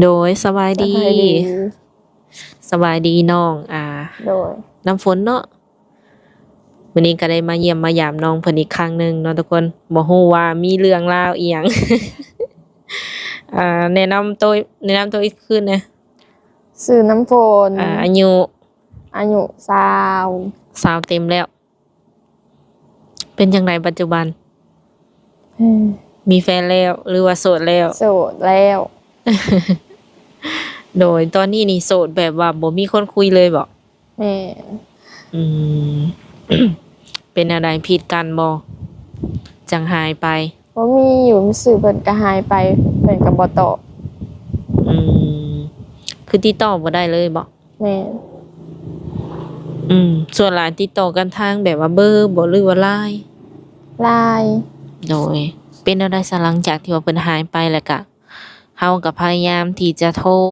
ໂດຍ ສະບາຍດີ ສະບາຍດີ ສະບາຍດີນ້ອງ ອ່າ ໂດຍ ນ້ຳຝົນເນາະ. ມື້ນີ້ກໍໄດ້ມາຢ້ຽມມາຢາມນ້ອງເພິ່ນອີກຄັ້ງໜຶ່ງເນາະທຸກຄົນ. ບໍ່ຮູ້ວ່າມີເລື່ອງລາວອີ່ຫຍັງ ອ່າ ແນະນຳໂຕ ແນະນຳໂຕອີກຄືນແດ່. ຊື່ນ້ຳຝົນ ອ່າ ອາຍຸ ອາຍຸຊາວ ຊາວເຕັມແລ້ວ. ເປັນຈັ່ງໃດປັດຈຸບັນ? ເອີ ມີແຟນແລ້ວ ຫຼືວ່າໂສດແລ້ວ? ໂສດແລ້ວ. ໂດຍ ຕອນນີ້ນີ້ໂສດແບບວ່າບໍ່ມີຄົນຄຸຍເລີຍບໍ? ແມ່ນ. ອືມ ເປັນແນວໃດ ຜິດກັນບໍ ຈັ່ງຫາຍໄປ? ບໍ່ມີ ຢູ່ຊື່ເພິ່ນກໍຫາຍໄປ ເພິ່ນກໍບໍ່ຕອບ. ອືມ ຄືຕິດຕໍ່ບໍ່ໄດ້ເລີຍບໍ? ແມ່ນ. ອືມ ສ່ວນຫຼາຍຕິດຕໍ່ກັນທາງແບບວ່າເບີບໍ ຫຼືວ່າ LINE? LINE. ໂດຍ ເປັນແນວໃດຊະ ຫຼັງຈາກທີ່ວ່າເພິ່ນຫາຍໄປ ແລ້ວກະ ເຮົາກໍພະຍາຍາມທີ່ຈະໂທ